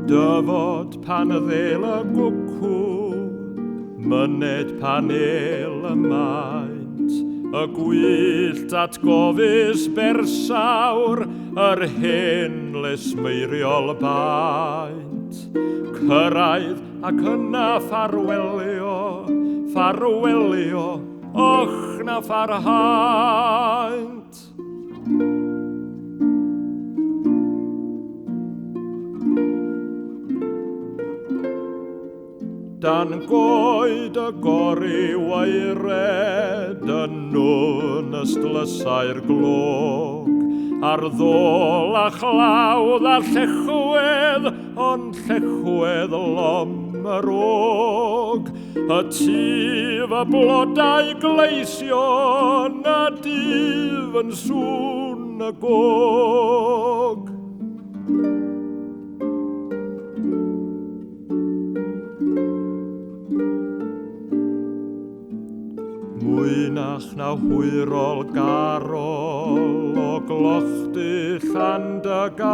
Dyfod pan ddel y gwcw, myned pan el y maint, y gwyllt atgofus bersawr, yr hen lesmeiriol baent. Cyrraedd ac yna ffarwelio, ffarwelio, och na pharhaent. Dan goed y gori waered yn nw'n ystlysau'r glog, ar ddôl a chlawdd a llechwedd, ond llechwedd lom yr og. Y tŷ fy blodau gleision, a dyf yn sŵn y gog. Mwynach na hwyrol garol o glochdy Llandygái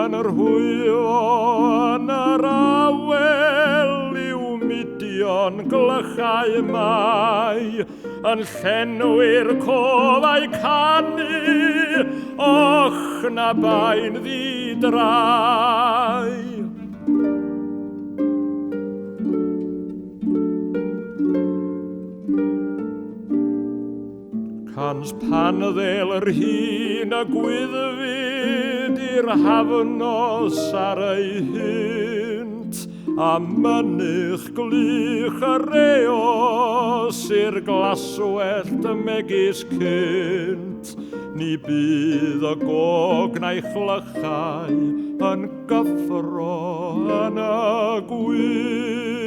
yn yr hwyfo yn yr awel i'w mudion glychau mai yn llenwi'r cof a'i canu och na bai'n ddi-drai. Cans pan ddel yr hun y gwyddfyd i'r hafnos ar ei hynt, a mynych glych yr eos i'r glaswellt megis cynt, ni bydd y gog na'i chlychau yn gyffro yn y gwynt.